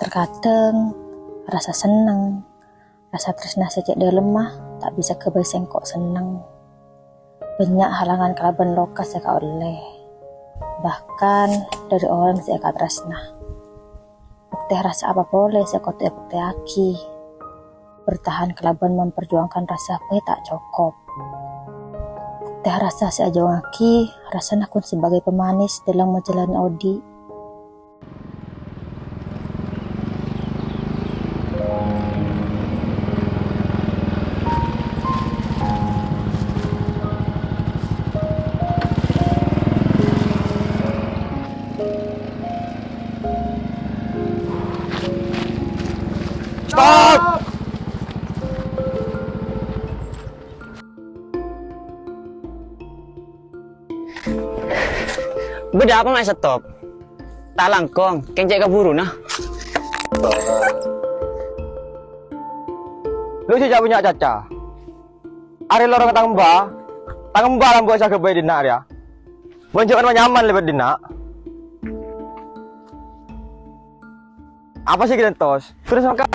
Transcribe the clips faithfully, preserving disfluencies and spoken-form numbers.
Terkadang rasa seneng, rasa tresna sè cè' dhâlemma ta' bisa ghâbây sèngko' seneng. Bânnya' halangan kalabân loka sè èkaollè, bahkan dhâri orèng sè èkatresna. Bhuktè rasa apa polè sè kodhu èbhuktèyaghi? Bertahan kalabân memperjuangkan rasa bhâi ta' cokop. Bhuktè rasa sè ajhuwângaghi, rasana ghun sebagai pemanis dalam menjalani odi'. Stop! Bâdâ apa ma' stop? Ta' langkong, kèng cè' kabhuruna. Lu sè jhâ' bânnya' caca. Arè lorong tang emba, tang emba lambâ' sè aghâbây dinna' rèya. Bân jhâ' nyaman lèbât dinna'. Apa sè ghentos? Terus mangka.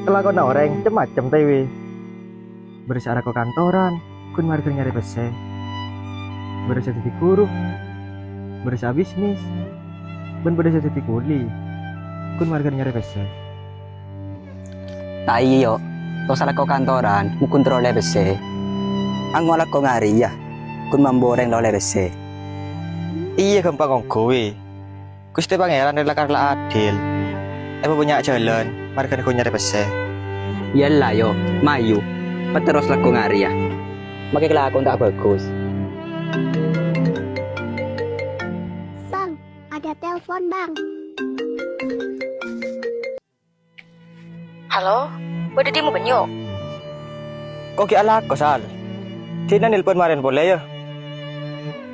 Kalakowanna orèng cem-macem, ta' iyâ. Bâdâ sè alako kantoran, ghun marghâna nyarè pèssè. Bâdâ sè dhâddhi ghuru, bâdâ sè abisnis, bân bâdâ sè dhâddhi kuli, ghun marghâna nyarè pèssè. Ta' iyâ, yo. To' sè alako kantoran, mon ghun terro ollè pèssè. Ango' alako ngarèya, ghun mambu orèng la ollè pèssè. Iyâ, ghâmpang ongghu, wi. Ghustè Pangèran rè lakar la adil. Èpabânnya' jhâlân, marghâna ghun nyarè pèssè. Yâ la, yo, mayu. Paterros lako ngarèya. Makè kalakon ta' bhâghus. Bang, ada telepon, Bang. Halo, bâdâ dimma bân, yo? Ko' ghi' alako, Sal. Dinah nelpon marèn polè, yâ?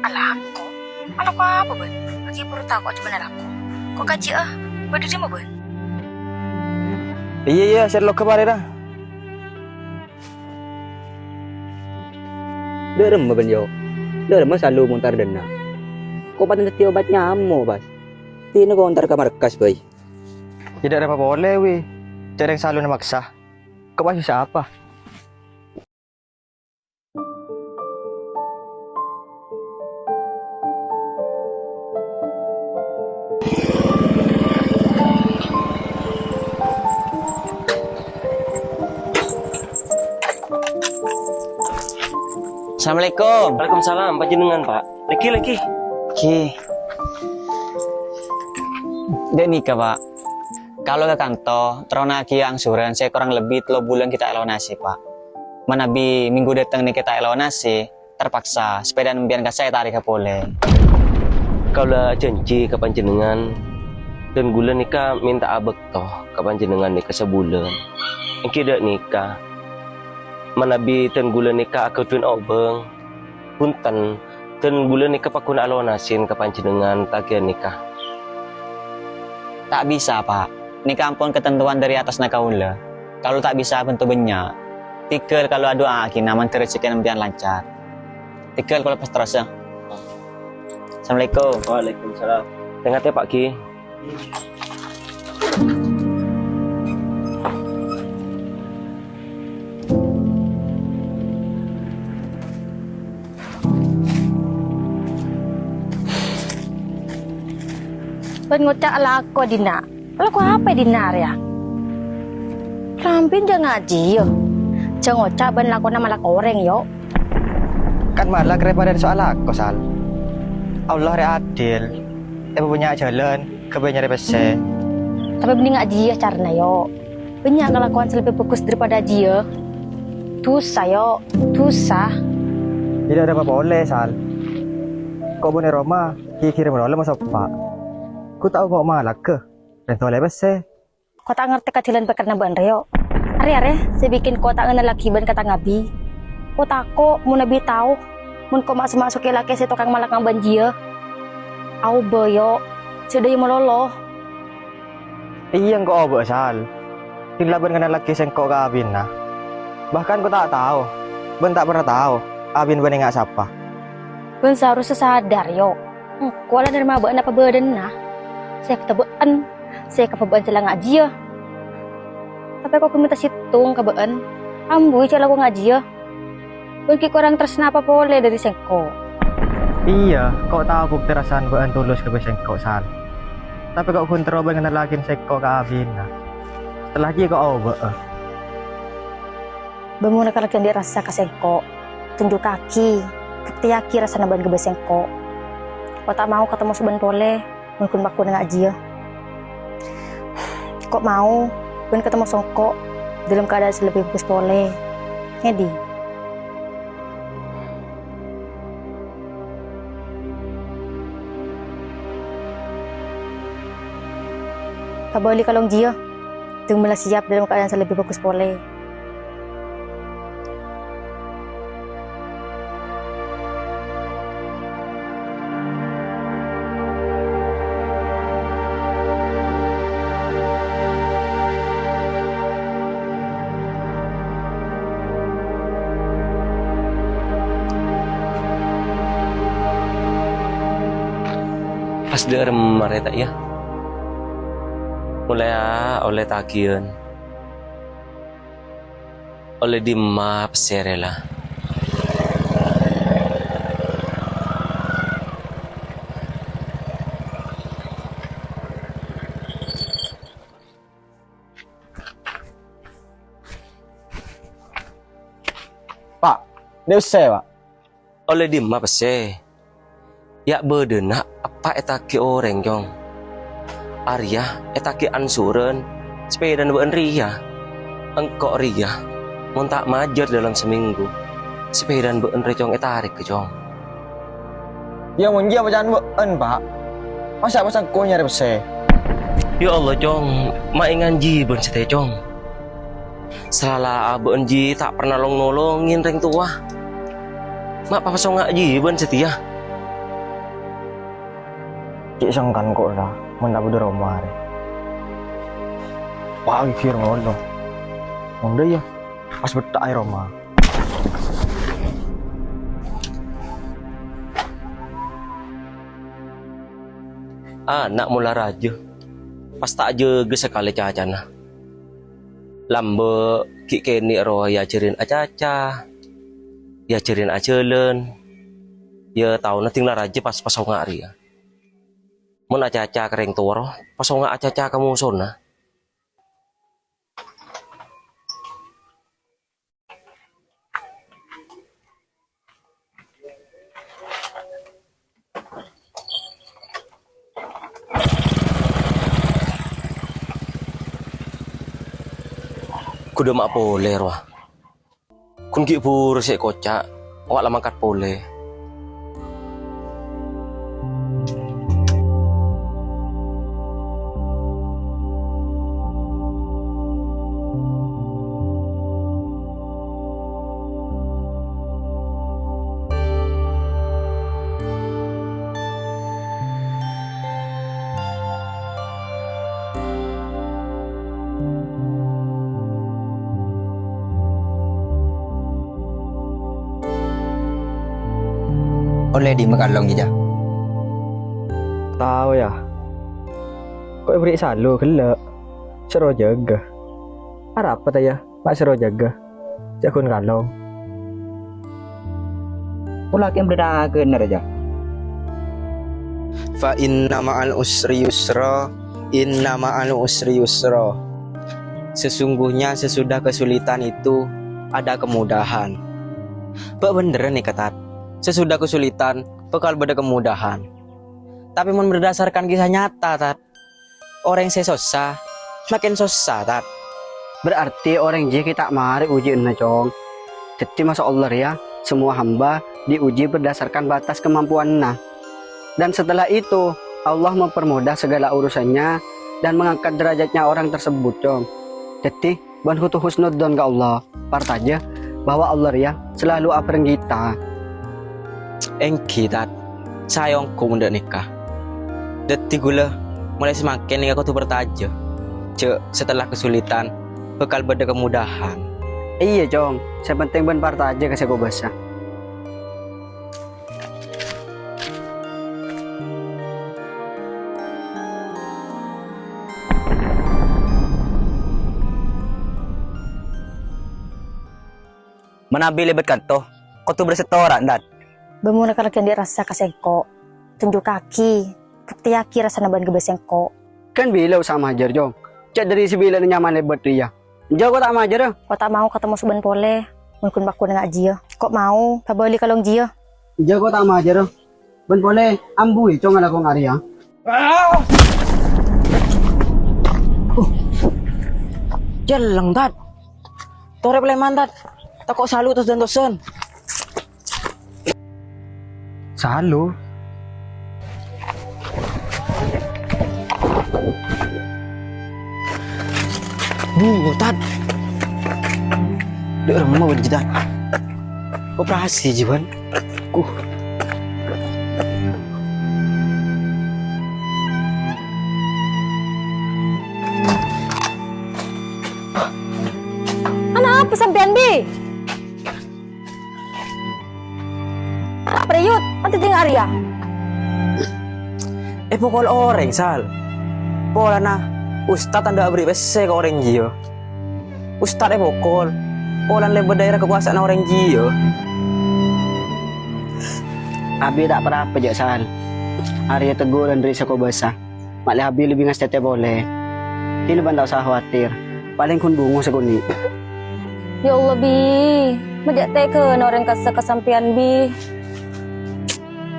Alako? Alako apa bân? Laghi' buru tako' jhâ' bân alako. Ko' kajiyâ, bâdâ dimma bân? Iyâ, iyâ, sè loka marèna. Dâ'remma bân, yo? Dâ'remma Salu montar dânna'? Ko' paten dhâddhi obat nyamo', pas. Dinah ko' ontar ka markas bhâi. Yâ, dâ' rèpa polè, wi. Jhâ' rèng Saluna maksa. Ko' pas bisa apa? Assalamualaikum. Waalaikumsalam, panjhennengngan, Pak. Lagi, lagi. Oke. Dâ' nèka, Pak. Kaulâ ka kanto, terrona ghi' angsuran sè korang lebbi tello bulân ghi' ta' èlonasè, Pak. Manabi minggu dâteng nèka ta' èlonasè, terpaksa sepèdana empèyan kassa' ètarèka polè. Kaulâ ajhânjhi ka panjhennengngan, dân ghulâ nèka mènta'a bâkto ka panjhennengngan nèka sabulân. Èngghi dâ' nèka, manabi dân ghulâ nèka aghâdhuwân obâng, Bhunten, dân ghulâ nèka paggun alonasè ka panjhennengngan tagiyân nèka. Ta' bisa, Pak. Nèka ampon katantowan dâri attasna kaulâ. Kaulâ ta' bisa bhânto bânnya'. Tèghâl kaulâ adu'aaghina mandhâr rejhekkèna empèyan lancar. Tèghâl kaulâ pas terros, yâ. Assalamualaikum. Waalaikumsalam. Tè-ngatè, Pak, ghi. Bân ngoca' alako è dinna'. Alako apa è dinna' rèya? Rampèn jhâ' ngajiyâ. Jhâ' ngoca' bân lakona malak orèng, yo. Kan malak rè padâ soal alako, Sal. Allah rè adil. Èpabânnya' jhâlân, ghâbây nyarè pèssè. Tapè bânnè ngajiyâ carana, yo. Bânnya' kalakowan sè lebbi bhâghus dâripadâ ajiyâ. Dhusa, yo, dhusa. Tidak ada apa-apa oleh, Sal. Ko' bâ'na roma, ghi-ghirâ malolo masoppa. Ku tao mo' malaga, rèng tolè pèssè. Ko' ta' ngartè ka jhâlân pèkkèrra bâ'na rèya, yo. Arè-arè sè bikin ko' ta' ngennallaghi bân ka tang abi. Ko' tako' mon abi tao, mon ko' maso'-maso'è lakè sè tokang malakang bân jiyâ. Aobâ, yo, sè dhâjâ malolo. Iyâ, engko' obâ, Sal. Ghing labân ngennallaghi sèngko' ka abina. Bahkan ko' ta' tao, bân ta' pernah tao, abina bânnè nga' sapa. Bân saharusnya sadar, yo. Engko' la narèma bâ'na pabâdâna. Sè èkatèbâ'ân, sè èkabâbâ'ân sè la ngajiyâ. Tapè ko' ghun mènta sèttong ka bâ'ân. Ambuwi jhâ' la ko' ngajiyâ. Bân ghi' korang tarèsna apa polè dhâri sèngko'. Iyâ, ko' tao bukti rassana bâ'ân tulus ka sèngko', Sal. Tapè ko' ghun terro bâ'ân ngennallaghi sèngko' ka abina. Satella jiyâ ko' obâ'â. Bân mon èkalakèyan andi' rassa ka sèngko', tunjukkaghi, buktèyaghi rassana bâ'ân ghâbây sèngko'. Ko' ta' mao katemmo sè bâ'ân polè, mon ghun pakon ngajiyâ. Ko' mao bâ'ân katemmo sèngko' dâlem keadaan sè lebbi bhâghus polè. Ngèdhing? Kabâli ka long jiyâ, dhing mèla siap dâlem keadaan sè lebbi bhâghus polè. Pas dâ'remma arè ta' iyâ? Molaè ollè taghiyân. Ollè dimma pèssè rèya la? Pa', nè' pèssè, Pa'. Ollè dimma pèssè? Yâ' bâdâna eppa' ètagi orèng, Cong. Arèya ètagi angsuran sapèdana bâ'ân rèya. Engko' rèya, mon ta' majâr dâlem samènggu, sapèdana bâ'ân rè, Cong, ètarèka, Cong. Yâ, mon jiyâ paca'an bâ'ân, Pa'. Masa' pas engko' nyarè pèssè? Ya Allah, Cong, ma' èngan jiyâ bâ'ân satèya, Cong. Salala'a bâ'ân jiyâ ta' pernah long-nolongè rèng towa. Ma' pasonga' jiyâ bâ'ân satèya. Cè' sengkan ko' ra, mon ta' bâdâ roma arè. Wah, gigir ngono. Mondhâ, yâ, pas betta'è roma. Ana' mola rajâ, pas ta' ajâgâ sakalè cacana. Lambâ' ghi' kènè' rowa èajhârin acaca, èajhârin ajhâlân, yâ taona dhing la rajâ pas pasonga' rèya. Mon acaca ka rèng towa rowa, pasonga' acaca ka mosona. Kodhu ma' polè rowa. Ghun ghi' buru sè èkoca', owa' la mangkat polè. Ollè dimma kalong, Jâ? Tao, yâ. Ko' èberri' salo ghellâ'. Sè ro jâgâ. Arapa ta' yâ? Ma' sè ro jâgâ. Jâ' ghun kalong. Pola kèng bâdâ rajâ. Fa inna ma'al usri yusra, inna ma'al usri yusra. Sesungguhnya sesudah kesulitan itu ada kemudahan. Bâ' bhender nèka, Tat. Sesudah kesulitan bakal bâdâ kemudahan. Tapè mon berdasarkan kisah nyata, Tat, orèng sè sossa, makin sossa, Tat. Berarti orèng jiyâ ghi' ta' marè ujiânna, Cong. Dhâddhi, maksod Allah rèya, semua hamba diuji berdasarkan batas kemampuanna. Dan setelah itu, Allah mempermudah segala urusannya dan mengangkat derajatnya orang tersebut, Cong. Dhâddhi, bân kodhu husnudzon ka Allah. Parcajâ bahwa Allah rèya salalu abhâreng kita. Èngghi, Tad. Saè ongghu mon dâ' nèka. Dhâddhi ghulâ molaè samangkèn nèka kodhu parcajâ jhâ' setelah kesulitan bhâkal bâdâ kemudahan. Iyâ, Cong. Sè pentèng bân parcajâ ka sè kobâsa. Manabi lèbât kanto, kodhu bersetora, Tad. Bân mon la ghi' andi' rassa ka sèngko', tunjukkaghi, buktèyaghi rassana bâ'na ka sèngko'. Kan bilâ osa majâr, Cong. Cè' dhâri sè bilâna nyaman lèbât rèya. Enjâ' ko' ta' majârâ. Ko' ta' mau katemmo sobbân polè, mon ghun-pagghun nga' jiyâ. Ko' mau kabâli ka long jiyâ. Enjâ' ko' ta' majârâ. Bân polè ambu, Cong, alako nga' rèya. Ah! Uh. Celleng, Tad. Torè palèman, Tad. Tako' salu tos-dântosan. Salu. Butat. Dek remma wajib, Tad. Operasi, Jiban. Kuh. Ana apa sampean, Bi? Apa, Yut? Ante jeng Arya? Èpokol orèng, Sal. Polana Ustad anda' aberri' pèssè ka orèng jiyâ. Ustad èpokol. Polana lèbât daerah kakowasaanna orèng jiyâ. Abi ta' pa-apa, jâ', Sal. Arya teguran dâri sè kobâsa. Ma'lè Abi lebbi ngastètè polè. Dinah bân ta' osa khawatir. Palèng ghun bungos sakonè'. Ya Allah, Bi. Mè' jâ' tegana orèng kassa' ka sampèyan, Bi.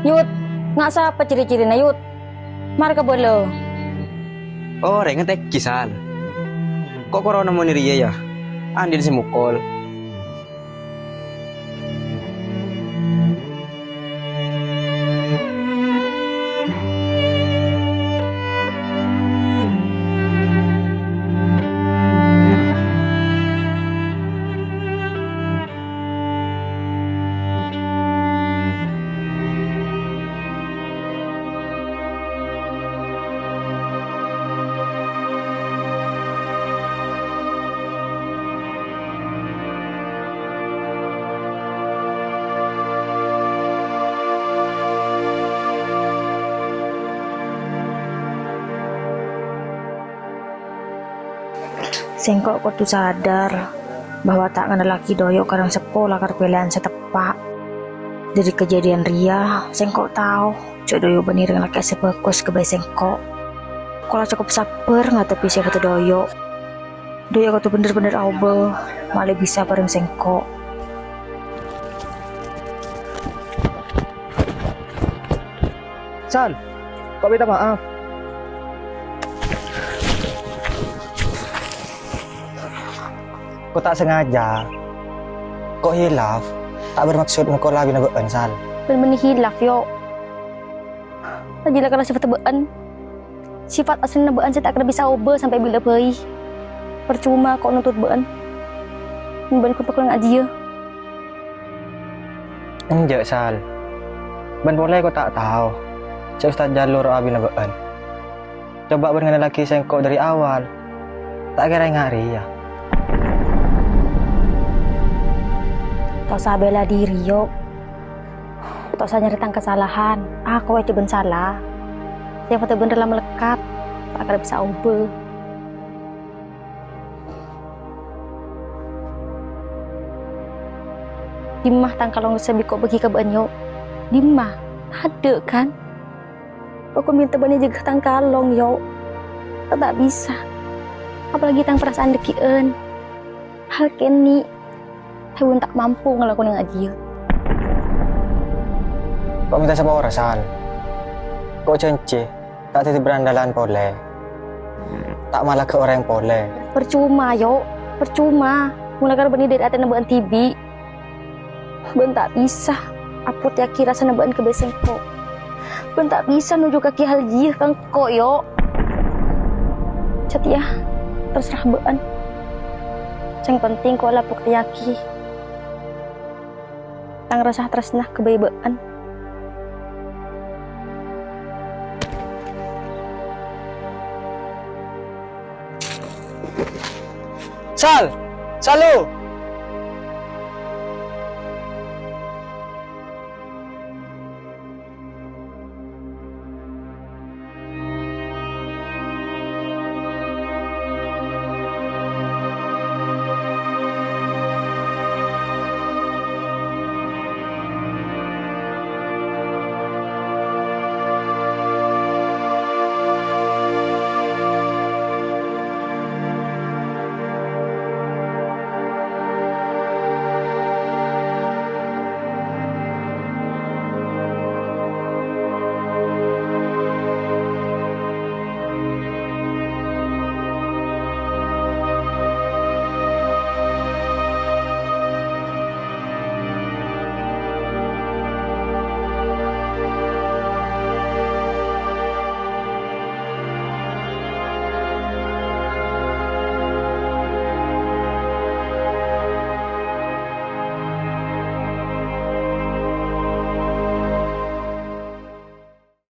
Yut, nga' sapa ciri-cirina, Yut? Mara kabâlâ. Orèngnga tèngghi, Sal. Ko' korona monè rèya, yâ? Andi' sè mokol. Sèngko' kodhu sadar bahwa ta' ngennallaghi Doyo ka rèng seppo lakar pèlèyan sè teppa'. Dâri kadhâddhiyân rèya, sèngko' tao jâ' Doyo bânnè rèng lakè' sè bhâghus kabbhi sèngko'. Ko' la cokop sabbhâr ngadhebbhi sèfadda Doyo. Doyo kodhu bhender-bhender aobâ, ma'lè bisa bhâreng sèngko'. Sal, ko' mènta maaf. Ko' ta' sengaja. Ko' hilaf. Ta' bermaksud mokol abina bâ'ân, Sal. Bân bânnè hilaf, Yo. Lajâ la kala sèfadda bâ'ân. Sèfat aslina bâ'ân sè ta' kèra bisa obâ sampè' bilâ bhâi. Parcoma ko' nontot bâ'ân. Bân ko' pakon ngajiyâ. Enjâ', Sal. Bân polè ko' ta' tao jâ' Ustad Jalur abina bâ'ân. Coba bân ngennallaghi sèngko' dâri awal. Ta' kèra enga' rèya. Ta' osa bela diri, Yo. Ta' osa nyarè tang kasalahan. Akoè jâ' bân sala. Sèfadda bân rèla malekat. Ta' kèra bisa obâ. Dimma tang kalong sè bi' ko' bâgi ka bâ'ân, Yo? Dimma? Tadâ', kan? Ko' mènta bâ'na jâgâ tang kalong, Yo. Ta' bisa. Apalagi tang parasaan dhâggi'ân. Hal kènè', sè bân ta' mampu ngalakonè ngajiyâ. Ko' mènta sapora, Sal. Ko' jhânjhi. Ta' dhâddhi berandalan polè. Ta' malaga orèng polè. Parcoma, Yo. Parcoma. Mon la kèra bânnè dâri atèna bâ'ân dhibi'. Bân ta' bisa apottèyaghi rassana bâ'ân ka bâi sèngko'. Bân ta' bisa nunjukkaghi hal jiyâ ka engko', Yo. Satèya, terserah bâ'ân. Sè penting, engko' la buktèyaghi tang rassa tarèsna ka bâ'na. Sal! Salu!